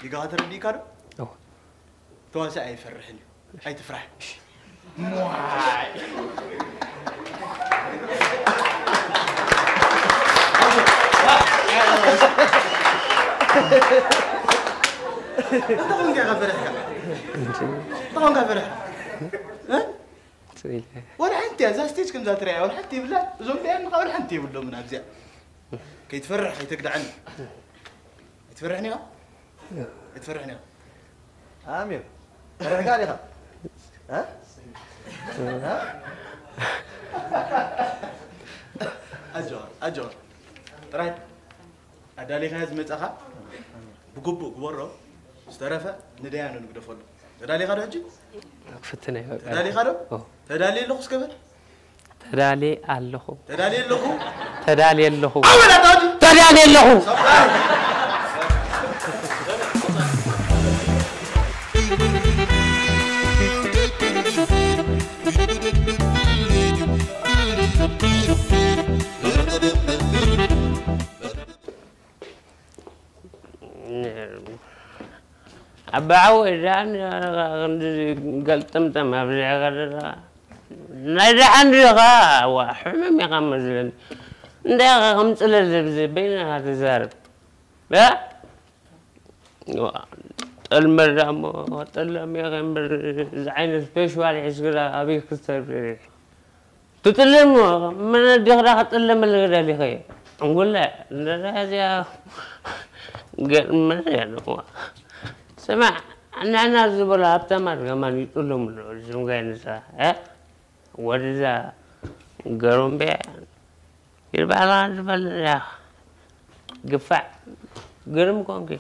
ጌጋ ተረዲእካ ዶ? እወ። ተዋሳእ ኣይፈርሕን እዩ። ኣይትፍራሕ። ሟይ። እንተ ኾንካ ኢኻ ፈሪሕካ። እንተ ኾንካ ፈሪሕካ። እ? ስኢለ። ወላ ሓንቲ እያ፣ እዛ ስቴጅ ከምዛ ትረኣያ፣ ወላ ሓንቲ ይብላ፣ እዞም ደያኑ ኸዓ ወላ ሓንቲ የብሎምን ኣብዚኣ። ከይትፈርሕ፣ ኣይተግድዓኒ። ኣይትፈርሕን ኢኻ? ኣይትፈርሕን ኢኻ? ኣሚር፣ ፈሪሕካ ዲኻ? እ? እ? ኣጆኻ፣ ኣጆኻ። ጥራይ ኣዳሊኻዮ ዝመጻኻ ብግቡእ ግበሮ፣ ዝተረፈ ንደያኑ ንግደፈሉ። ተዳሊኻ ዶ ሕጂ? ክፍትን እየ በቃ። ተዳሊኻ ዶ? ኦ። ተዳልየ ኣለኹ እስከ በል። ተዳልየ ኣለኹ። ተዳልየ ኣለኹ። ተዳልየ ኣለኹ። ኣወላ ታዲ። ተዳልየ ኣለኹ። ኣባዓው እዛን ክንዲ ገልጥምጥም ኣብዚሐ ከለኻ ናይ ደሓን ዲኻ? ዋ ሕምም ኢኻ መስለኒ። እንታይ ኢኻ ከም ጽለል ዝብዚ በይንኻ ትዛረብ? እ? ዋ፣ ጠልመዳ እሞ ጠለም ኢኻ እምበር እዚ ዓይነት ፔሽዋል ሒዝክላ ኣበይ ክተብሪ? ትጥልም ምን ዲኻ ዳኻ ጥልም ልግደል ኢኸ። እንጉለ እንደዚያ ገርመን ያለዋ። ስማዕ ንሕና ዝበሉ ሃብታማት ከማን ይጥልሙ ኣለዉ። ዝም ጋይ ንሳ፣ እ? ወደዛ ገሮምቤ ይባላ ዝበል ያ ግፋዕ ግርም ኮንኪ።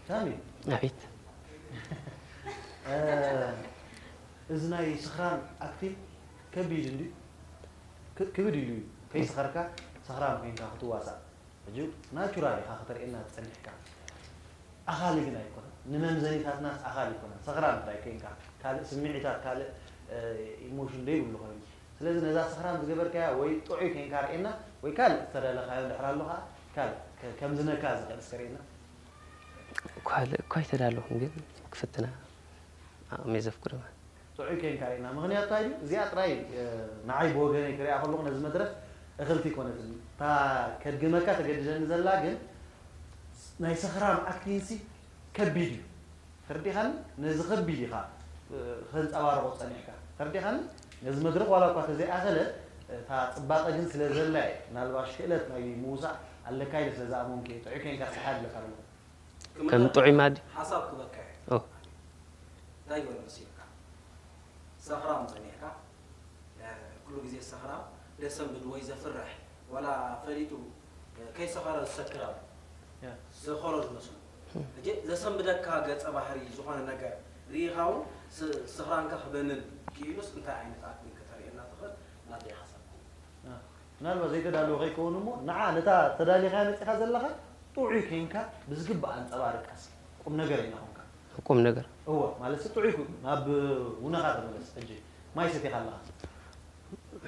ሳሚ ኣቤት። እ፣ እዚ ናይ ስኽራን ኣክቲንግ ከቢድ እንድዩ። ክ- ክብድ ኢሉ እዩ። ከይሰኸርካ ሰኽራን ኮይንካ ክትዋሳእ ሕጂ ናቹራል ኢኻ ከተርእየና ጸኒሕካ። ኣኻሊ ግን ኣይኮነን። ንመምዘኒታትናስ ኣኻሊ ኣይኮነን። ሰኽራን ጥራይ ኮይንካ ካልእ ስምዒታት ካልእ እ፣ ኢሞሽን ደይብሉ ኮይኑ። ስለዚ ነዛ ሰኽራን ዝገበርካያ ወይ ጥዑይ ኮይንካ ርእየና ወይ ካልእ ዝተደለኻዮ እንድሕር ኣሎ ኸዓ ካልእ ከ- ከምዝነካ ዝኽእል እስከ ርእየና። ካልእ እኳ ኣይተዳለኹን ግን ክፍትና ኣቕሚ ዘፍቅዶ ማለት ጥዑይ ኮይንካ ርኢና። ምኽንያቱ እንታይ ድዩ? እዚኣ ጥራይ እ፣ ንዓይ ብወገነይ ክሪኣ ከለኹ ነዚ መድረኽ እኽልቲ ኣይኮነትን። እታ ከድግመካ ተገድደኒ ዘላ ግን ናይ ሰኽራም ኣክቲንሲ ከቢድ እዩ። ተረዲኻኒ? ነዚ ከቢድ ኢኻ እ፣ ከንጸባርቖ ጸኒሕካ። ተረዲኻኒ? ነዚ መድረኽ ዋላ እኳ ተዘይኣኸለ እታ ጽባቐ ግን ስለ ዘላ እየ። ምናልባሽ ክእለት ናይ ምውሳእ ኣለካ ኢለ ስለ ዝኣመንኩ እየ። ጥዑይ ኮይንካ ስሓ ኣለካ ኣለኹ። ከም ጥዑይ ማዲ ሓሳብ ክበካ እየ። ኦ እንታይ ይበል መሲልካ? ሰኽራም ጸኒሕካ፣ እ፣ ኩሉ ግዜ ሰኽራም፣ ደሰንብድ ወይ ዘፍርሕ፣ ወላ ፈሊጡ፣ እ፣ ከይሰኸረ ዝሰክር ኣሎ። ያ። ዝሰኸሮ ዝመስሉ። ሕጂ ዘሰንብደካ ገጸ ባህሪ ዝኾነ ነገር ርኢኻ እውን ስ-፣ ስኽራንካ ክበንን ክኢሉስ እንታይ ዓይነት ኣክቲንግ ከተርእየና ትኽእል? ናተይ ሓሳብ። እ፣ ምናልባት ዘይተዳለወ ከይከውን እሞ ንዓ ነታ ተዳሊኻ መጺኻ ዘለኻ ጥዑይ ኮይንካ ብዝግባእ ኣንጸባርቃስ ቁም ነገር ኢና ኾንካ። ቁም ነገር እወ ማለት ጥዑይ ኩን ናብ ውነኻ ተመለስ። ሕጂ ማይ ሰቲኻ ኣለኻ።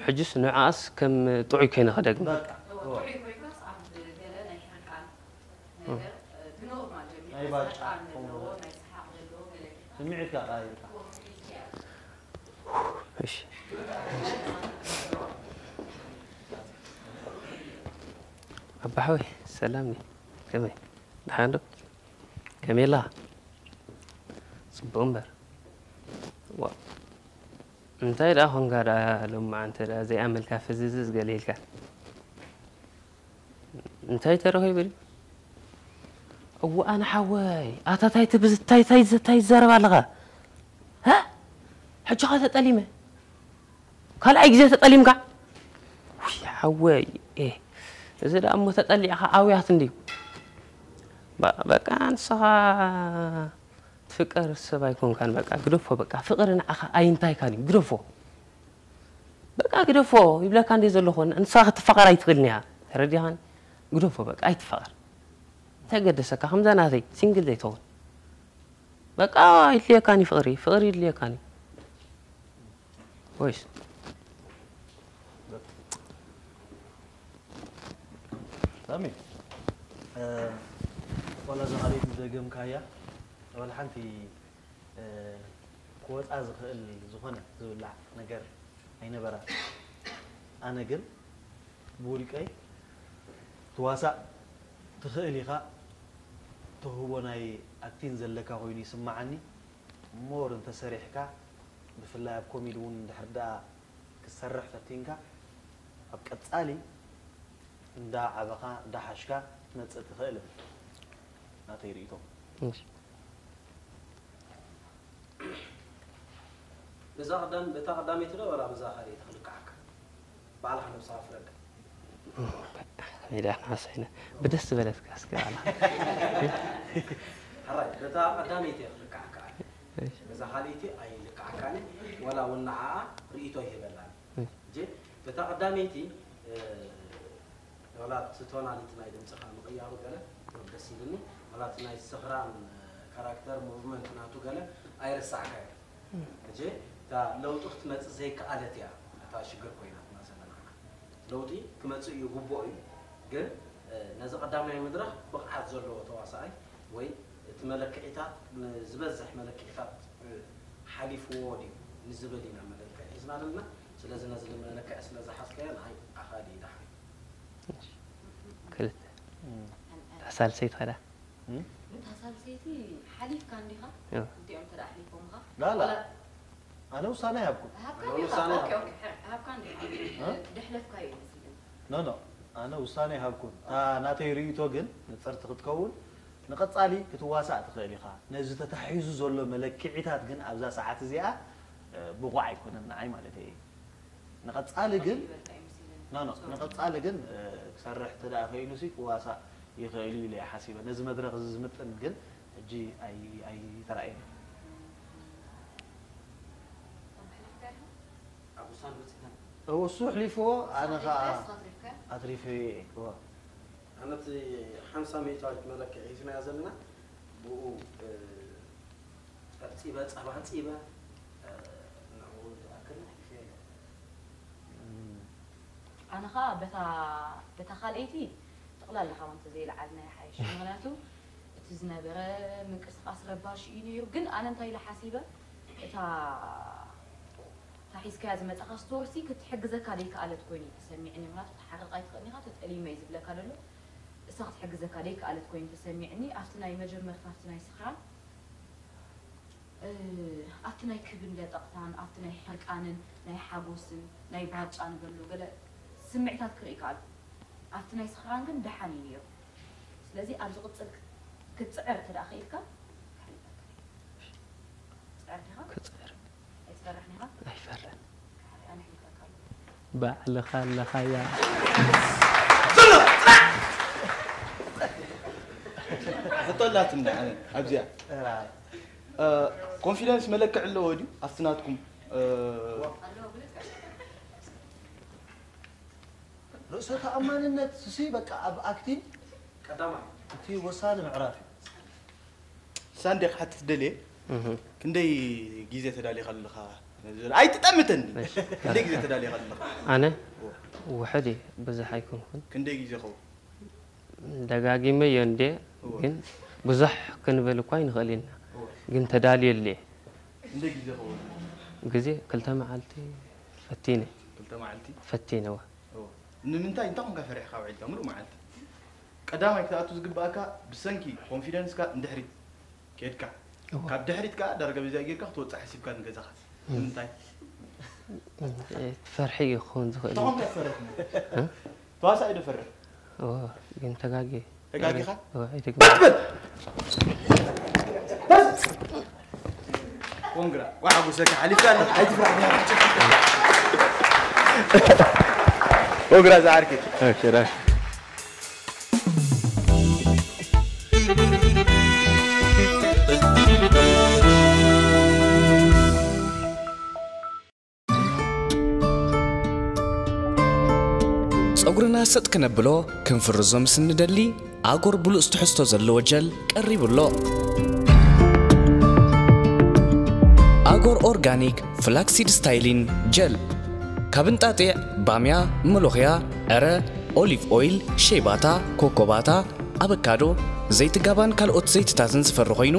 ሕጅስ ንዓኣስ ከም ጥዑይ ኮይነ ከደግም በቃ እወ ጥዑይ ኮይንካስ ኣብ ገለ ናይ ሕርቃን ነገር ብኖርማል ጀሚርካ ናይ ባጫ ስልጣን ከምኡ ዘለዎ ነገር። ናይ ሰሓቕ ዘለዎ ገለ ጌርካ ስምዒትካ ቀይርካ ኮንፊውዝ እያ። እሺ ኣባሓወይ ሰላም ኒ ከመይ ደሓን ዶ ከመይ ኣላ ጽቡቕ እምበር ዋ እንታይ ደኣ ኾንካ ደኣ ሎማዓንቲ ደኣ ዘይኣመልካ ፍዝዝዝ ገለ ኢልካ እንታይ ተረኺቡ ድዩ እዋ ኣነ ሓወይ ኣታ ታይ ትብዝ ታይ ታይ ታይ ትዛረብ ኣለኻ እ ሕጂ ኸ ተጠሊመ ካልኣይ ግዜ ተጠሊምካ ውይ ሓወይ እ እዚ ደኣ እሞ ተጠሊዕኻ ኣውያት እንድዩ በቃ ንስኻ ትፍቀር ሰብ ኣይኮንካን በቃ ግደፎ በቃ ፍቅሪ ንዓኻ ኣይንታይካን እዩ ግደፎ በቃ ግደፎ ይብለካ እንደ ዘለኹ ንስኻ ክትፋቀር ኣይትኽእልን እያ ተረዲኻን ግደፎ በቃ ኣይትፋቀር እንታይ ገደሰካ ከምዛ ናተይ ሲንግል ዘይትኸውን በቃ ይድልየካን እዩ ፍቅሪ ፍቅሪ ይድልየካን እዩ ወይስ ሳሚ፣ ዋላ እዛ ካልኣይቲ ዝደገምካያ ወላ ሓንቲ ክወፃ ዝኽእል ዝኾነ ዝብላዕ ነገር ኣይነበራን። ኣነ ግን ብውልቀይ ትዋሳእ ትኽእል ኢኻ፣ ተውህቦ ናይ ኣክቲን ዘለካ ኮይኑ ይስምዓኒ። ሞር እንተሰሪሕካ፣ ብፍላይ ኣብ ኮሜዲ እውን እንድሕር ደኣ ክትሰርሕ ፈቲንካ፣ ኣብ ቀጻሊ እንዳዓበኻ እንዳሓሽካ ክትመጽእ ትኽእል፣ ናተይ ርእይቶ። በዛ ቀዳም በታ ቀዳመይቲ ዶ ወላ በዛ ካልኣይቲ ክልክዓካ? ባዕልኻ ነብስኻ ፍረድ። ኢላ ሓሳይና ብደስ ዝበለትካ እስከ ባዕልኻ። ሕራይ በታ ቀዳመይቲ እየ ክልክዓካ። በዛ ካልኣይቲ ኣይልክዓካን፣ ወላ እውን ንዓኣ ርእይቶ ይህበላን። እጂ በታ ቀዳመይቲ፣ ዋላ እቲ ቶናሊቲ ናይ ድምፅኻ ምቕያሩ ገለ ደስ ኢልኒ። ዋላ እቲ ናይ ስኽራን ካራክተር ሙቭመንት ናቱ ገለ ኣይረሳዕካዮ። እጂ እታ ለውጢ ክትመፅእ ዘይከኣለት እያ እታ ሽግር ኮይናትና ዘለና። ለውጢ ክመፅእ እዩ ግቡእ እዩ፣ ግን ነዚ ቀዳማይ መድረኽ ብቕዓት ዘለዎ ተዋሳኣይ ወይ እቲ መለክዒታት ዝበዝሕ መለክዒታት ሓሊፍዎ ድዩ ንዝብል ኢና መለክዒ ሒዝና ዘለና። ስለዚ ነዚ መለክዒ ስለ ዝሓዝካዮ ንዓይ ኣኻዲ እዩ ደሓን። ክልተ ሳልሰይቲ ኸዳ እታ ሳልሰይቲ ሓሊፍካ እንዲኻ እቲኦም እንተ ኣሕሊፎምኻ ላላ ኣነ ውሳነ ይሃብኩም ሃብካ እንዲኻ ሃብካ እንዲኻ ደሕለፍካዮ ይመስለኒ ኖ ኖ ኣነ ውሳነ ይሃብኩም እታ ናተይ ርእይቶ ግን ንፅርቲ ክትከውን ንቐፃሊ ክትዋሳእ ትኽእል ኢኻ ነዚ ተታሒዙ ዘሎ መለክዒታት ግን ኣብዛ ሰዓት እዚኣ ብቑዕ ኣይኮነን ንዓይ ማለት እየ ንቐፃሊ ግን ኖ ኖ ንቐፃሊ ግን ክሰርሕ እንተ ደኣ ኸኢሉ ሲ ክዋሳእ ይኽእል እዩ ኢለ እየ ሓሲበ ነዚ መድረኽ እዚ ዝምጥን ግን ሕጂ ኣይተራእየን ኣብ ውሳነ በፂሕና እሱ ኣሕሊፍዎ ኣነ ከዓ ኣትሪፈ እየ ኣነቲ ሓምሳ ሚእታዊት መለክዒ ሒዝናያ ዘለና ብኡ ጸብጺበ ጸባጺበ ንዕኡ ዝኣክል ኣሕሊፈዮ ኣለኹ። ኣነ ኸዓ በታ በታ ካልኣይቲ ጠቕላላ ካብ እንተ ዘይለዓልና ይሓይሽ ምክንያቱ እቲ ዝነበረ ምንቅስቃስ ረባሺ እዩ ነይሩ ግን ኣነ እንታይ ኢለ ሓሲበ እታ እታ ሒዝካያ ዝመጻኻ ስቶርሲ ክትሕግዘካ ደይከኣለት ኮይኑ እዩ ተሰሚዕኒ ምክንያቱ ክትሓርቕ ኣይትኽእልን ኢኻ ተጠሊመ እዩ ዝብለካ ዘሎ እሳ ክትሕግዘካ ደይከኣለት ኮይኑ ተሰሚዕኒ ኣብቲ ናይ መጀመርታ ኣብቲ ናይ ስኽራን ኣብቲ ናይ ክብን ለጠቕታን ኣብቲ ናይ ሕርቃንን ናይ ሓጎስን ናይ ባጫ ንበሎ ገለ ስምዒታት ክርኢ ከኣልኩ ኣብቲ ናይ ስኽራን ግን ደሓን እዩ ነይሩ ስለዚ ኣብ ዝቕፅል ክትፅዕር እንተ ደኣ ክኢልካ ክሕልፈካ እዩ። ትፅዕር ዲኻ? ክፅዕር ኣይትፈርሕን ኢኻ? ኣይፈርሕን። ኣነ ሕልፈካ ኣለኹ። ባዕልኻ ኣለኻያ። ሕቶላትና ኣነ ኣብዚኣ ኮንፊደንስ መለክዕ ኣለዎ ድዩ ኣብቲ ናትኩም ኣለዎ ብልክዕ ርእሰ ተኣማንነት ሲ በቃ ኣብ ኣክቲንግ ቀዳማይ እቲ ወሳኒ ምዕራፍ እዩ ሳንዴ ክሓትት ደልየ ክንደይ ግዜ ተዳሊኻ ኣለኻ ኣይትጠምተኒ ክንደይ ግዜ ተዳሊኻ ኣለኻ ኣነ ውሕድ እየ ብዙሕ ኣይኮንኩን ክንደይ ግዜ ኸው ደጋጊመዮ እንዴ ግን ብዙሕ ክንብል እኳ ይንኽእል ኢና ግን ተዳልየሉ እየ ክንደይ ግዜ ኸው ግዜ ክልተ መዓልቲ ፈቲነ ክልተ መዓልቲ ፈቲነዋ ንምንታይ እንታይ ኮንካ ፈሪሕካ ውዒልካ ምሉእ መዓልቲ ቀዳማይ ክትኣቱ ዝግባኣካ ብሰንኪ ኮንፊደንስካ እንድሕሪት ከድካ ካብ ድሕሪት ከዓ ዳርጋ በዚኣ ጌርካ ክትወፅእ ሓሲብካ ንገዛኻ ንምንታይ ፈርሒ እዩ ክኸውን ዝኽእል እንታይ ኮንካ ትፈርሕ ተዋሳኢ ዶ ፈርሕ ግን ተጋጊ ተጋጊኻ ኣይትግባ ኮንግራ ዋሓጉሰካ ሓሊፍካ ኣለኻ ኣይትፍራሕ ኮንግራ ዝዓርኪ ጸጉርና ሰጥ ክነብሎ ክንፍርዞ ምስ እንደሊ ኣጎር ብሉጽ ትሕዝቶ ዘለዎ ጀል ቀሪቡ ኣሎ። ኣጎር ኦርጋኒክ ፍላክሲድ ስታይሊን ጀል ካብ እንጣጢዕ፣ ባምያ፣ መሎኽያ፣ ዕረ፣ ኦሊቭ ኦይል፣ ሸይባታ፣ ኮኮባታ፣ ኣበካዶ፣ ዘይቲ ጋባን ካልኦት ዘይትታትን ዝፈሪ ኮይኑ፣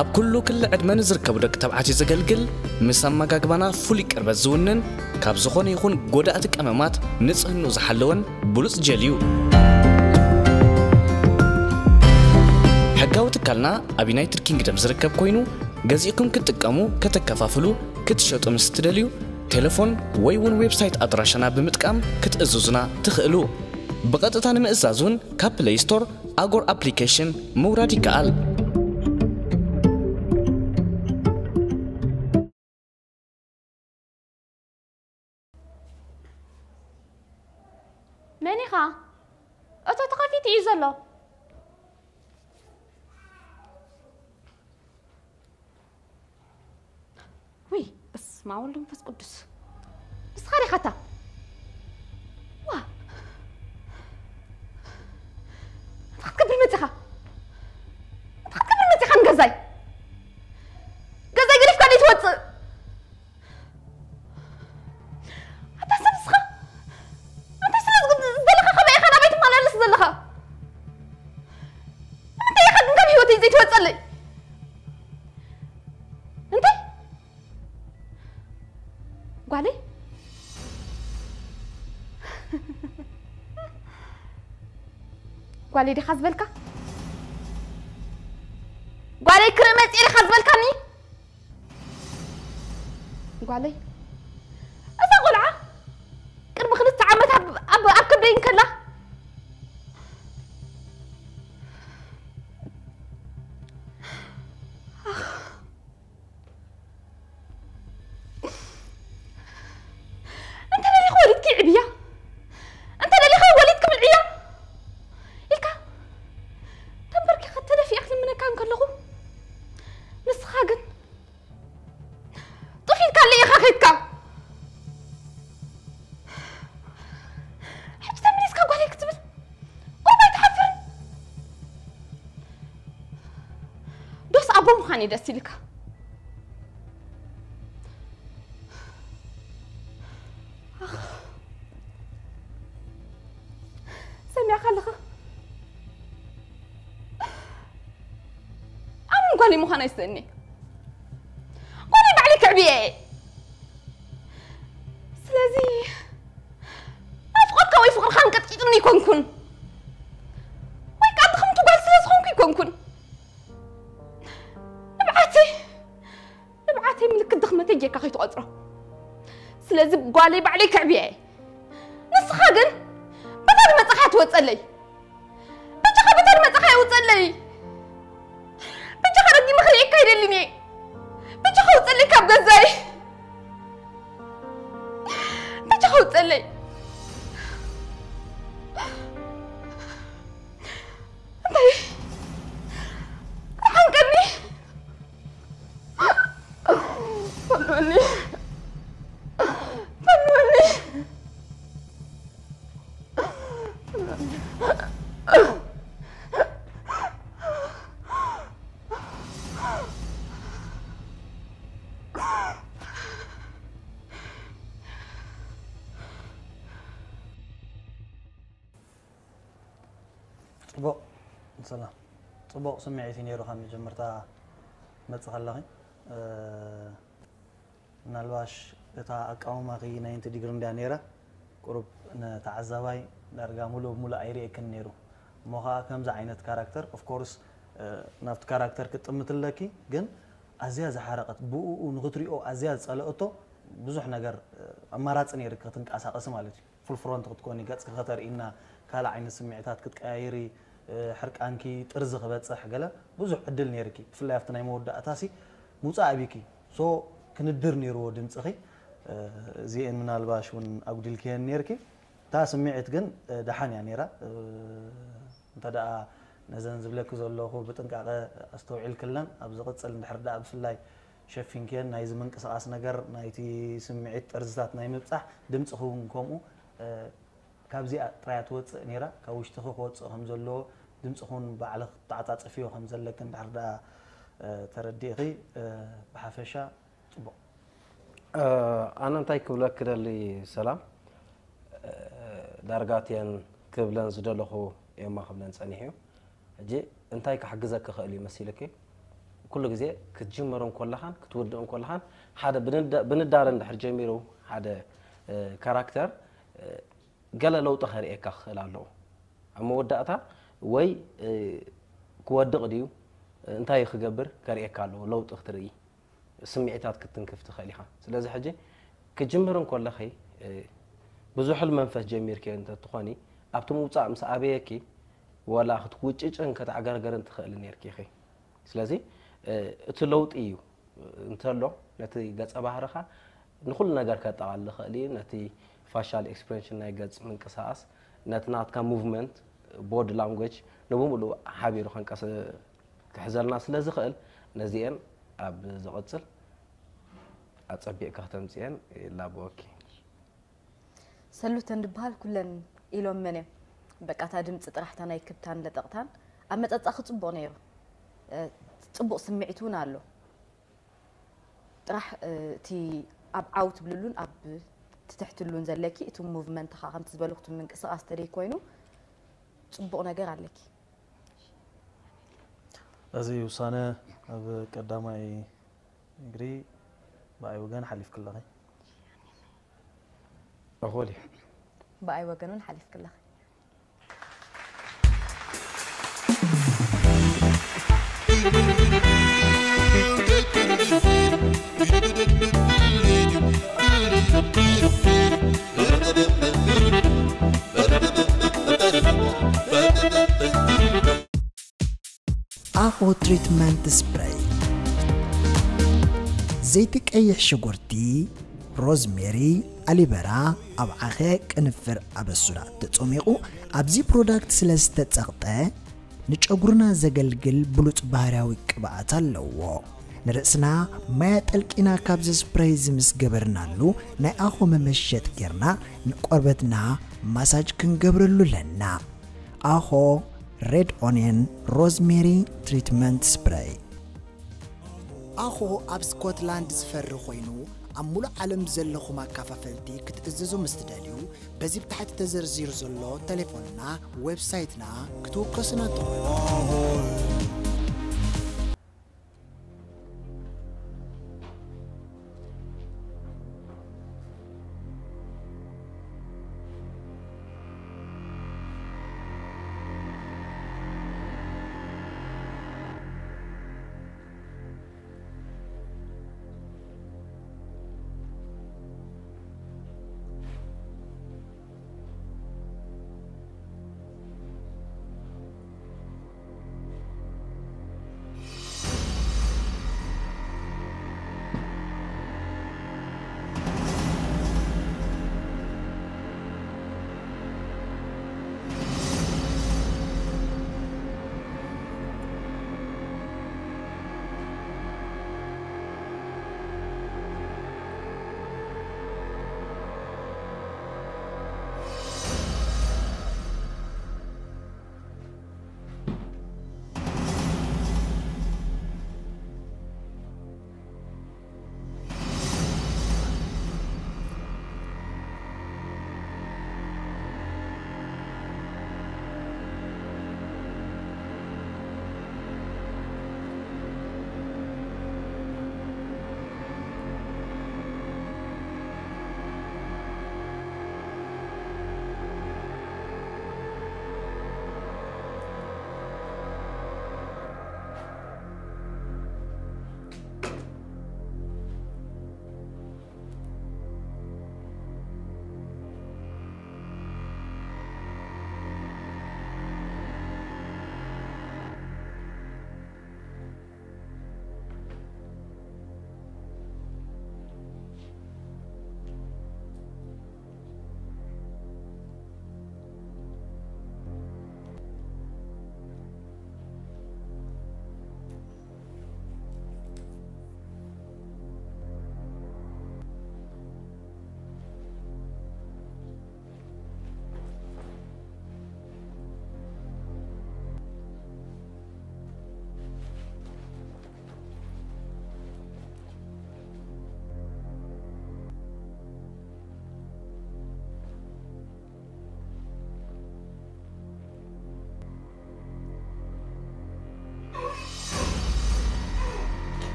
ኣብ ኩሉ ክሊ ዕድመ ንዝርከቡ ደቂ ተባዕትዮ ዘገልግል፣ ምስ ኣመጋግባና ፍሉይ ቅርበት ዝውንን፣ ካብ ዝኾነ ይኹን ጎዳእቲ ቀመማት ንጽህንኡ ዝሓለወን ብሉጽ ጀል እዩ። ሕጋዊ ትካልና ኣብ ዩናይትድ ኪንግደም ዝርከብ ኮይኑ፣ ገዚእኩም ክትጥቀሙ ከተከፋፍሉ ክትሸጡ ምስ ትደልዩ ቴሌፎን ወይ እውን ዌብሳይት ኣድራሻና ብምጥቃም ክትእዝዙና ትኽእሉ። ብቐጥታ ንምእዛዝ እውን ካብ ፕለይ ስቶር ኣጎር ኣፕሊኬሽን ምውራድ ይከኣል። መን ኢኻ? እቶ ተኸፊቱ እዩ ዘሎ። ውይ በስመ ኣብ ወልድ መንፈስ ቅዱስ። ንስኻ ዲኻ እታ? ዋ እንታይ ክትገብር መፂኻ? እንታይ ክትገብር መፂኻ ንገዛይ? ገዛይ ገዲፍካ ዶ ትወፅእ? ኣታ ሰብ ንስኻ እንታይ ስለ ዝደለኻ ከመይ ኢኻ ናበይ ትመላለስ ዘለኻ? እንታይ ኢኻ ግን ካብ ህይወተይ ዘይትወፀለይ? እንታይ ጓለይ ጓለይ ዲኻ ዝበልካ? ጓለይ ክርኢ መፅእ ዲኻ ዝበልካኒ? ጓለይ እዛ ቆልዓ ቅድሚ ክልተ ዓመት ኣብ ኣብ ኣብ ከብደይ እንከላ እንተ ደሊኻ ወሊድኪ ይዕብያ እንተ ደሊኻ ወሊድኪ ብልዕያ ኢልካ ተንበርኪኻ ተደፊኣ ክልምነካ እንከለኹ ንስኻ ግን ጥፊልካለይ ኢኻ ከድካ ሕጂ ተመሊስካ ጓለይ ክትብል ጓል ኣይትሓፍርን ዶስ ኣቦ ምዃን እዩ ደስ ኢልካ ሰሚዕካ ኣለኻ ኣምን ጓለይ ምዃን ኣይስእኒ ጓለይ ባዕለይ ክዕብየ እየ ስለዚ ናፍቆትካ ወይ ፍቕርካ እንቀጥቂጡኒ ኣይኮንኩን ወይ ከዓ ድኽምቲ ጓል ስለ ዝኾንኩ ኣይኮንኩን ንብዓተይ ንብዓተይ ምልክት ድኽመተይ ጌርካ ከይትቖፅሮ ስለዚ ጓለይ ባዕለይ ክዕብየ እየ ንስኻ ግን በታ ዝመፀኻ ትወፀለይ በጃኻ በታ ዝመፀኻ የውፀለይ በጃኻ ረጊመ ክርእየካ ኣይደልን እየ በጃኻ ውፀለይ ካብ ገዛይ በጃኻ ውፀለይ እንታይ ሓንቀኒ በሉኒ በሉኒ ፅቡቕ ሰላም ፅቡቕ ስምዒት እዩ ነይሩ ካብ መጀመርታ መፅእ ከለኺ ምናልባሽ እታ ኣቃውማኺ ናይ ንቲ ዲግሪ እንድያ ነይራ ቁሩብ ንተዓዛባይ ዳርጋ ሙሉእ ብሙሉእ ኣይርእየክን ነይሩ እሞ ከዓ ከምዚ ዓይነት ካራክተር ኦፍኮርስ ናብቲ ካራክተር ክትጥምት ኣለኪ ግን ኣዝያ ዝሓረቐት ብኡ ንክትሪኦ ኣዝያ ዝፀለእቶ ብዙሕ ነገር ኣማራፂ ነይርኪ ክትንቀሳቐሲ ማለት እዩ ፉል ፍሮንት ክትኮኒ ገፅኪ ከተርእይና ካልእ ዓይነት ስምዒታት ክትቀያይሪ ሕርቃንኪ ጥርዚ ክበፅሕ ገለ ብዙሕ ዕድል ነይርኪ ብፍላይ ኣብቲ ናይ መወዳእታሲ ምውፃእ ኣቢኪ ሶ ክንድር ነይርዎ ድምፅኺ እዚኤን ምናልባሽ እውን ኣጉዲልክየን ነይርኪ እታ ስምዒት ግን ደሓን እያ ነይራ እንተ ደኣ ነዘን ዝብለኪ ዘለኹ ብጥንቃቐ ኣስተውዒልክለን ኣብ ዝቕፅል እንድሕር ደኣ ብፍላይ ሸፊንክየን ናይዚ ምንቅስቓስ ነገር ናይቲ ስምዒት ጥርዝታት ናይ ምብፃሕ ድምፅኺ እውን ከምኡ ካብዚኣ ጥራያ ትወፅእ ነይራ ካብ ውሽጥኺ ክወፅእ ከም ዘለዎ ድምፅኺ እውን ባዕልኺ ክትተዓፃፅፍዮ ከም ዘለኪ እንድሕር ደኣ ተረዲእኺ ብሓፈሻ ኣነ እንታይ ክብለክ ክደሊ፣ ሰላም፣ ዳርጋትየን ክብለን ዝደለኹ ኤማ ክብለን ጸኒሕ እዩ። ሕጂ እንታይ ክሕግዘክ ክኽእል እዩ መሲልኪ? ኩሉ ግዜ ክትጅምር እንኮለኻን ክትውድእ እንኮለኻን ሓደ ብንዳ- ብንዳረ እንድሕር ጀሚሩ ሓደ ካራክተር ገለ ለውጢ ከርእየካ ክኽእል ኣለዎ። ኣብ መወዳእታ ወይ ክወድቕ ድዩ እንታይ ክገብር ከርእየካ ኣለዎ፣ ለውጢ ክትርኢ፣ ስምዒታት ክትንክፍ ትኽእል ኢኻ። ስለዚ ሕጂ ክጅምር እንኮለኺ ብዙሕል መንፈስ ጀሚርኪ እንተትኾኒ ኣብቲ ምውፃእ ምስ ኣበየኪ ወላ ክትውጭጭን ከተዕገርገርን ትኽእል ነርኪ ኢኺ። ስለዚ እቲ ለውጢ እዩ እንተሎ ነቲ ገጸ ባህርኻ ንኹሉ ነገር ከጠቓልል ይኽእል እዩ። ነቲ ፋሻል ኤክስፕሬሽን ናይ ገጽ ምንቅስቓስ ነቲ ናትካ ሙቭመንት ቦዲ ላንጉጅ ንብምሉኡ ሓቢሩ ከንቀስ ክሕዘልና ስለ ዝኽእል ነዚአን ኣብ ዝቕጽል ኣጸቢቕካ ክተምጽኤን ይላበወኪ። ሰሉተን ድበሃል ኩለን ኢሎም መን እዮም በቃ እታ ድምፂ ጥራሕታ ናይ ክብታን ለጠቕታን ኣብ መፀፃኺ ፅቡቕ ነይሩ። ፅቡቕ ስምዒት እውን ኣሎ። ጥራሕ እቲ ኣብ ዓው ትብልሉን ኣብ ትትሕትሉን ዘለኪ እቲ ሙቭመንትኻ ከምቲ ዝበልኩ እቲ ምንቅስቓስ ተደይ ኮይኑ ፅቡቕ ነገር ኣለኪ። እዚ ውሳነ ኣብ ቀዳማይ እግሪ ብኣይ ወገን ሓሊፍኪ ኣለኺ። እኹል እዩ። ብኣይ ወገን እውን ሓሊፍኪ ኣለኺ። ኣኾ ትሪትመንት ስፕረይ፣ ዘይቲ ቀይሕ ሽጉርቲ፣ ሮዝሜሪ፣ ኣሊበራ፣ ኣብ ዓኸ ቅንፍር ኣበሱዳ ተጾሚቑ ኣብዚ ፕሮዳክት ስለ ዝተጸቕጠ ንጨጉርና ዘገልግል ብሉጽ ባህርያዊ ቅብኣት ኣለዎ። ንርእስና ማይ ኣጠልቂና ካብዚ ስፕረይ እዚ ምስ ገበርናሉ ናይ ኣኾ መመሸጥ ጌርና ንቆርበትና ማሳጅ ክንገብረሉ ኣለና። ኣኾ ሬድ ኦንየን ሮዝሜሪ ትሪትመንት ስፕረይ። ኣኾ ኣብ ስኮትላንድ ዝፈሪ ኮይኑ ኣብ ሙሉእ ዓለም ዘለኹም ኣካፋፈልቲ ክትእዘዙ ምስ ትደልዩ በዚ ብታሕቲ ተዘርዚሩ ዘሎ ተሌፎንና ዌብሳይትና ክትውከሱና ትኽእሉ።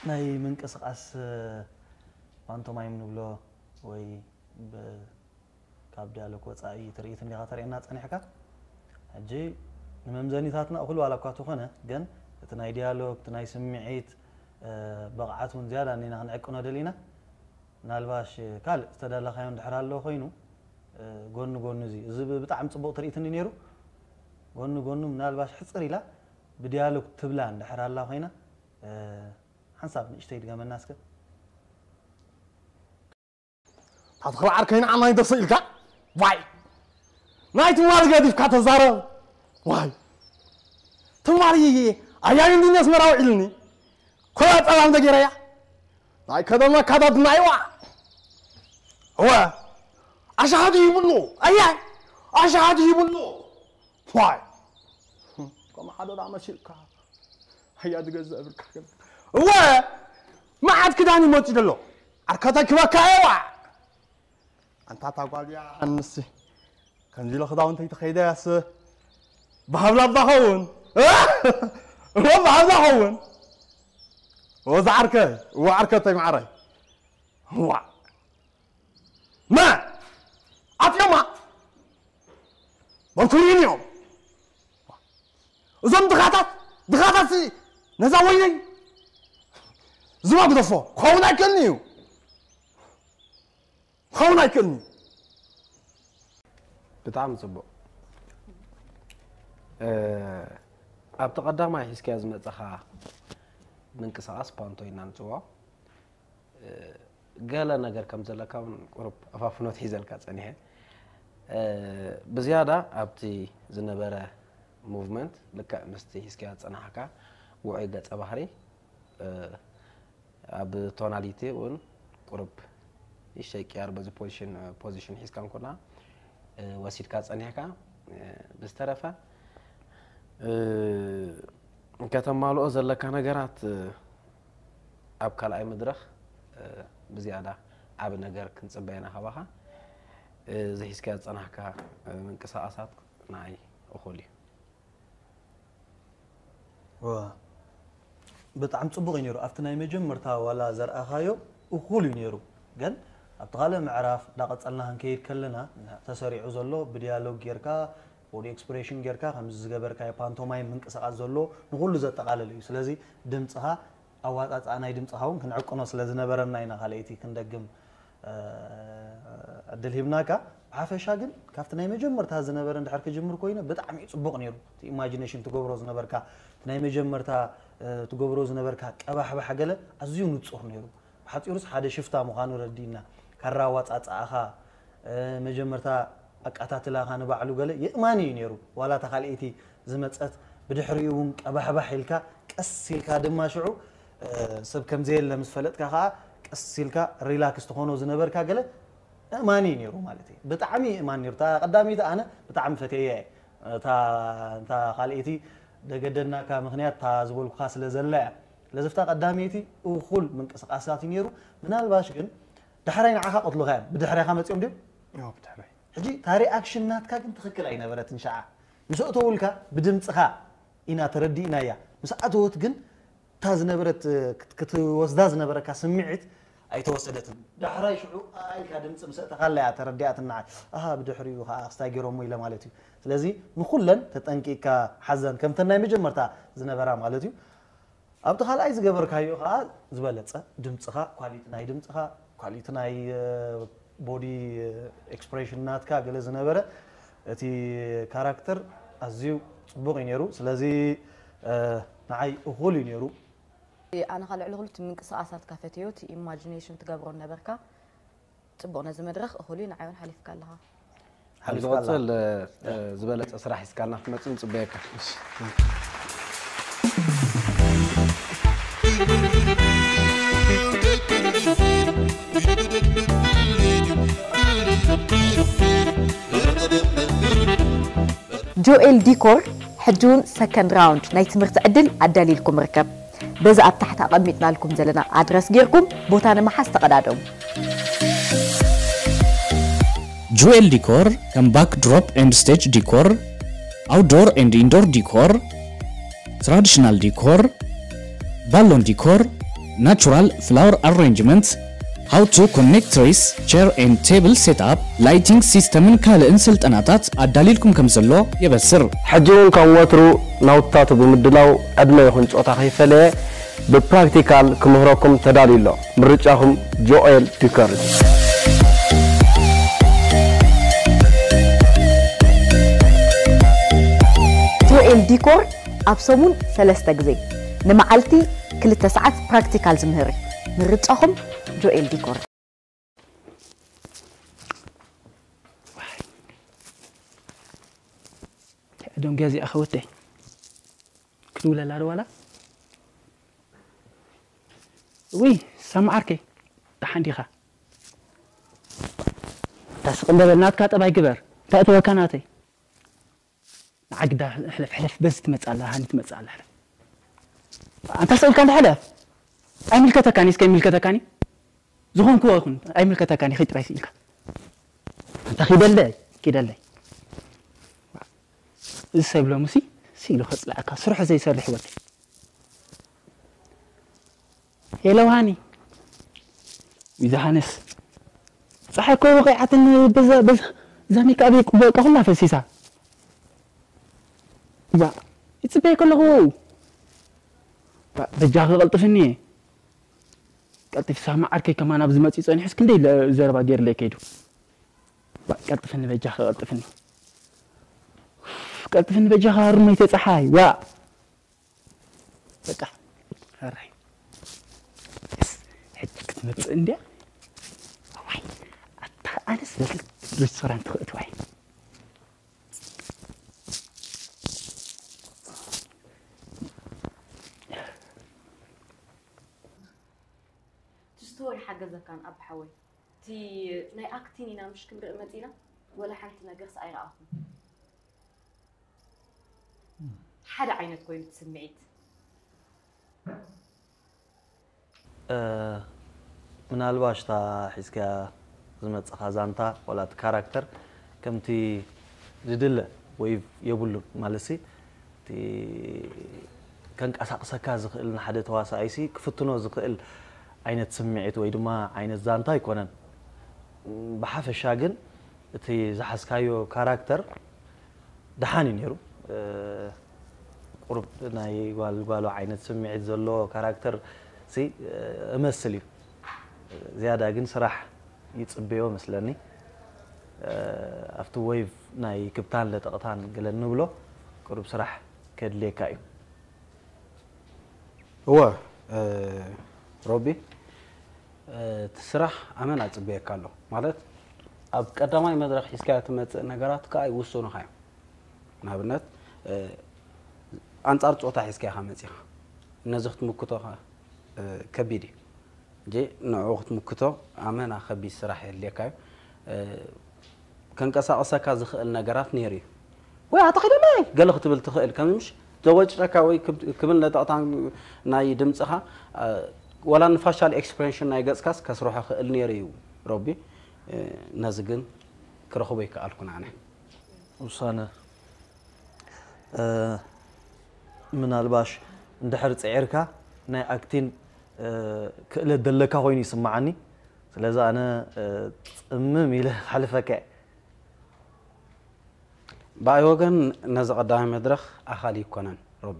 ናይ ምንቅስቓስ ፓንቶማይም ንብሎ ወይ ካብ ዲያሎግ ወፃኢ ትርኢት እንዲኻ ተርእየና ፀኒሕካ። ሕጂ ንመምዘኒታትና እኹል ዋላ እኳ ተኾነ፣ ግን እቲ ናይ ዲያሎግ፣ እቲ ናይ ስምዒት ብቕዓት እውን ዝያዳ እኒና ክንዕቅኖ ደሊና። ምናልባሽ ካልእ ዝተዳለኻዮ እንድሕር ኣሎ ኮይኑ፣ ጎኒ ጎኒ እዚ እዚ ብጣዕሚ ፅቡቕ ትርኢት እንዲ ነይሩ። ጎኒ ጎኑ ምናልባሽ ሕፅር ኢላ ብዲያሎግ ትብላ እንድሕር ኣላ ኮይና፣ ሓንሳብ ንእሽተይ ድገመና እስከ። ታትኽል ዓርከይ ንዓናይ ደሰ ኢልካ ዋይ ናይ ትማሊ ገዲፍካ ተዛረብ። ዋይ ትማሊ ኣያይ እንድኒ ኣስመራ ውዒልኒ። ኮላ ፀላም ተጌረያ ናይ ከደማ ካዳድና ይዋ እወ ኣሻሃዱ ይብሉ። ኣያይ ኣሻሃዱ ይብሉ። ዋይ ከም ሓደ ዳ መሲልካ ኣያ ዝገዝእ ብርካ ገለ እወ መዓት ክዳን ይመፅእ ዘሎ። ዓርከታ ክበካ እዋ ኣንታ ታጓልያ ኣንሲ ከምዚ ኢሎ ክዳውንተይ ተኸይደ ያስ ብሃብላ ኣባ ኸውን እወ ብሃብላ ኸውን እወ ዝዓርከ እወ ዓርከተይ ማዕረይ እዋ መ ኣትዮማ በልኩልኒ እዮም እዞም ድኻታት ድኻታት ነዛ ወይነይ ዝባ ግደፎ ክኸውን ኣይክእልን እዩ ክኸውን ኣይክእልን እዩ ብጣዕሚ ፅቡቅ ኣብቲ ቀዳማይ ሒዝካዮ ዝመፀኻ ምንቅስቃስ ፓንቶ ኢና ንፅውዖ ገለ ነገር ከም ዘለካ እውን ቁሩብ ኣፋፍኖት ሒዘልካ ፀኒሐ ብዝያዳ ኣብቲ ዝነበረ movement ልክዕ ምስቲ ሒዝካዮ ዝፀናሕካ ውዑይ ገፀ ባህሪ ኣብ tonality እውን ቁሩብ ይሸቅያር በዚ position position ሒዝካ እንኮላ ወሲድካ ፀኒሕካ ብዝተረፈ ከተማልኦ ዘለካ ነገራት ኣብ ካልኣይ መድረኽ ብዝያዳ ዓቢ ነገር ክንጽበ ኢና ካባኻ እዚ ሒዝካዮ ዝጸናሕካ ምንቅስቓሳት ንዓይ እኹል እዩ። ብጣዕሚ ፅቡቅ እዩ ነይሩ ኣብቲ ናይ መጀመርታ ዋላ ዘርኣኻዮ እኩል እዩ ነይሩ ግን ኣብቲ ካልእ ምዕራፍ እንዳቀፀልና ክንከይድ ከለና ተሰሪዑ ዘሎ ብዲያሎግ ጌርካ body expression ጌርካ ከምዚ ዝገበርካዮ ፓንቶማይም ምንቅስቃስ ዘሎ ንኩሉ ዘጠቃልል እዩ ስለዚ ድምፅኻ ኣዋፃፅኣ ናይ ድምፅኻ እውን ክንዕቅኖ ስለዝነበረና ኢና ካልኣይቲ ክንደግም ዕድል ሂብናካ ብሓፈሻ ግን ካብቲ ናይ መጀመርታ ዝነበረ እንድሕር ክጅምር ኮይነ ብጣዕሚ እዩ ፅቡቅ ነይሩ እቲ ኢማጂኔሽን ትገብሮ ዝነበርካ እቲ ናይ መጀመርታ ትገብሮ ዝነበርካ ቀባሕባሕ ገለ ኣዝዩ ንፁር ነይሩ ብሓፂሩስ ሓደ ሽፍታ ምዃኑ ረዲእና ካራ ኣዋፃፅኣኻ መጀመርታ ኣቃታትላኻ ንባዕሉ ገለ የእማኒ እዩ ነይሩ ዋላ እታ ካልኣይቲ ዝመፀት ብድሕሪኡ እውን ቀባሕባሕ ኢልካ ቀስ ኢልካ ድማ ሽዑ ሰብ ከም ዘየለ ምስ ፈለጥካ ከዓ ቀስ ኢልካ ሪላክስ ትኾኖ ዝነበርካ ገለ እማኒ ነይሩ ማለት እዩ ብጣዕሚ እማን ነይሩ እታ ቀዳመይቲ ኣነ ብጣዕሚ ፈትየ እየ እታ እታ ካልኣይቲ ደገደናካ ምክንያት እታ ዝበልኩካ ስለ ዘላ እያ ስለዚ እታ ቀዳመይቲ እኩል ምንቅስቃሳት እዩ ነይሩ ምናልባሽ ግን ዳሕራይ ንዓኻ ቀትሉኻ እዮም ብድሕሬኻ መፂኦም ድዮም ሕጂ እታ ሪኣክሽን ናትካ ግን ትኽክል ኣይነበረትን ሸዓ ምስ ኣእተውልካ ብድምፅኻ ኢና ተረዲእናያ ምስ ኣተወት ግን እታ ዝነበረት ክትወስዳ ዝነበረካ ስምዒት ኣይተወሰደትን ዳሕራይ ሽዑ ኣኢልካ ድምፂ ምስ ኣእተኻላ እያ ተረዲኣትና ኣሃ ብድሕሪኡ ከዓ ክስታይ ገይሮሞ ኢለ ማለት እዩ ስለዚ ንኩለን ተጠንቂቅካ ሓዘን ከምተን ናይ መጀመርታ ዝነበራ ማለት እዩ ኣብቲ ካልኣይ ዝገበርካዮ ከዓ ዝበለፀ ድምፅኻ ኳሊቲ ናይ ድምፅኻ ኳሊቲ ናይ ቦዲ ኤክስፕሬሽን ናትካ ገለ ዝነበረ እቲ ካራክተር ኣዝዩ ፅቡቕ እዩ ነይሩ ስለዚ ንዓይ እኹል እዩ ነይሩ ኣነ ካ ልዕሊ ኩሉ እቲ ምንቅስቃሳትካ ፈትዮ እቲ ኢማጂኔሽን ትገብሮ ነበርካ ፅቡቕ ነዚ መድረኽ እኹል እዩ ንዓይ እውን ሓሊፍካ ኣለኻ ኣብ ዝቐፅል ዝበለፀ ስራሕ ሒዝካልና ክትመፅእ ንፅበየካ ጆኤል ዲኮር ሕጂ እውን ሰከንድ ራውንድ ናይ ትምህርቲ ዕድል ኣዳሊልኩም ርከብ። በዚ ኣብ ታሕቲ ኣቐሚጥናልኩም ዘለና ኣድረስ ጌርኩም ቦታ ንምሓዝ ተቐዳደሙ። ጁኤል ዲኮር ከም ባክ ድሮፕ ኤንድ ስቴጅ ዲኮር፣ ኣውትዶር ኤንድ ኢንዶር ዲኮር፣ ትራዲሽናል ዲኮር፣ ባሎን ዲኮር፣ Natural flower arrangement, how to connect trees, chair and table setup, lighting system ን ካልእን ስልጠናታት ኣዳሊልኩም ከም ዘሎ የበስር። ሕጂ እውን ከም ወትሩ ናውትታቱ ብምድላው ዕድመ ይኹን ጾታ ከይፈለየ ብፕራክቲካል ክምህረኩም ተዳልዩ ኣሎ። ምርጫኹም ጆኤል ዲኮር እዩ። ጆኤል ዲኮር ኣብ ሰሙን ሰለስተ ግዜ ንመዓልቲ ክልተ ሰዓት ፕራክቲካል ዝምህር እዩ። ምርጫኹም ጆኤል ዲኮር። ዶንጌ እዚኣ ኸወደይ ክትውለላ ዶ ዋላ ውይ ሳማ ዓርከይ ደሓን ዲኻ ታስቕ እንደበል ናትካ ጠባይ ግበር እንታይ እተወካ ናተይ ንዓግዳ ሕለፍ ሕለፍ በዚ ትመጽእ ኣላ ሃኒ ትመጽእ ኣላ ሕለፍ ኣንታ ሰብልካ እንዳ ሕለፍ ኣይምልከተካኒ እስከ ይምልከተካኒ ዝኾንክዎ ይኹን ኣይምልከተካን ኢኺ ጥራይ ስኢልካ ኣንታ ኺደለይ ኪደለይ እዚ ሰብ ሎምሲ ስኢሉ ከፅልኣካ ስርሑ ዘይሰርሕ ወዲ ሄሎ ሃኒ ዮሃንስ ፀሓይ እኮ ወቂዓትን በዛ በዛ እዛ ሜክኣበይ በቃ ኩላ ፈሲሳ ባ ይፅበየ ከለኹ ባ በጃኺ ቀልጥፍኒ ቀልጢፍ ሳማ ዓርከይ ከማን ኣብዚ መፂኡ ፀኒሑስ ክንደይ ዘረባ ገይርለይ ከይዱ ቀልጥፍኒ በጃኻ ቀልጥፍኒ ቀልጥፍኒ በጃኻ ሩመይተ ፀሓይ ዋ በቃ ራይ ሕጂ ክትመፅእ እንድያ ዋይ ኣታ ኣነስ በቲ ሬስቶራንት ክእትዋይ እቲ ስቶሪ ሓገዘካን ኣብ ሓወይ እቲ ናይ ኣክቲን ኢና ምሽ ክንርኢ መፂና ወላ ሓንቲ ነገርስ ኣይረኣኹን ሓደ ዓይነት ኮይኑ እቲ ስምዒት ምናልባሽ እታ ሒዝካያ ዝመፅኻ ዛንታ ዋላ እቲ ካራክተር ከምቲ ዝድለ ወይ የብሉን ማለት ሲ እቲ ከንቀሳቕሰካ ዝኽእል ንሓደ ተዋሳኣይሲ ክፍትኖ ዝኽእል ዓይነት ስምዒት ወይ ድማ ዓይነት ዛንታ ኣይኮነን። ብሓፈሻ ግን እቲ ዝሓዝካዮ ካራክተር ደሓን እዩ ነይሩ። ቁሩብ ናይ ጓል ጓሎ ዓይነት ስምዒት ዘለዎ ካራክተር ሲ እመስል እዩ። ዝያዳ ግን ስራሕ ይፅበዮ መስለኒ። ኣብቲ ዌቭ ናይ ክብታን ለጠቕታን ገለ ንብሎ ቁሩብ ስራሕ ከድልየካ እዩ። እወ ሮቢ እቲ ስራሕ ኣመና ፅበየካ ኣሎ ማለት ኣብ ቀዳማይ መድረክ ሒዝካዮ ትመፅእ ነገራት ከዓ ይውስኑካ እዮም ንኣብነት ኣንፃር ፆታ ሒዝካዮ ካ መፂኻ ነዚ ክትምክቶ ከቢድ እዩ እንጂ ንዕኡ ክትምክቶ ኣመና ከቢድ ስራሕ የድልየካ እዩ ከንቀሳቕሰካ ዝኽእል ነገራት ነይሩ እዩ ወይ ኣታ ኺደለይ ገለ ክትብል ትኽእል ከምምሽ ዘወጭረካ ወይ ክብል ነጠቕታ ናይ ድምፅኻ ወላ ንፋሻል ኤክስፕሬንሽን ናይ ገፅካስ ከስርሖ ክእል ነይሩ እዩ ረቢ ነዚ ግን ክረኽቦ ይከኣልኩን ኣነ ውሳነ ምናልባሽ እንድሕር ፅዒርካ ናይ ኣክቲን ክእለት ዘለካ ኮይኑ ይስምዓኒ ስለዚ ኣነ ፅምም ኢለ ክሓልፈካ ብኣይ ወገን ነዚ ቀዳማይ መድረኽ ኣኻሊ ይኮነን ሮቢ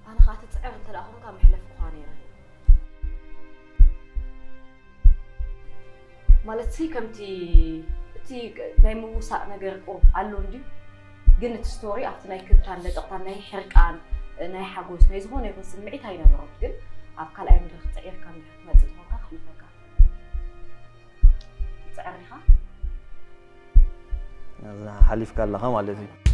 ኣነ ከዓ ትፅዕር እንተ ደኣ ኮንካ መሕለፊ እኳ ነይረ ማለት ሲ ከምቲ እቲ ናይ ምውሳእ ነገር ቁሩብ ኣሎ እንድዩ ግን እቲ ስቶሪ ኣብቲ ናይ ክብታን ለጠቕታን ናይ ሕርቃን ናይ ሓጎስ ናይ ዝኾነ ይኹን ስምዒት ኣይነበሮት ግን ኣብ ካልኣይ መድረክ ፅዒርካ እንድሕር ትመፅእ ተኾንካ ክሕልፈካ ትፅዕር ኢኻ ሓሊፍካ ኣለኻ ማለት እዩ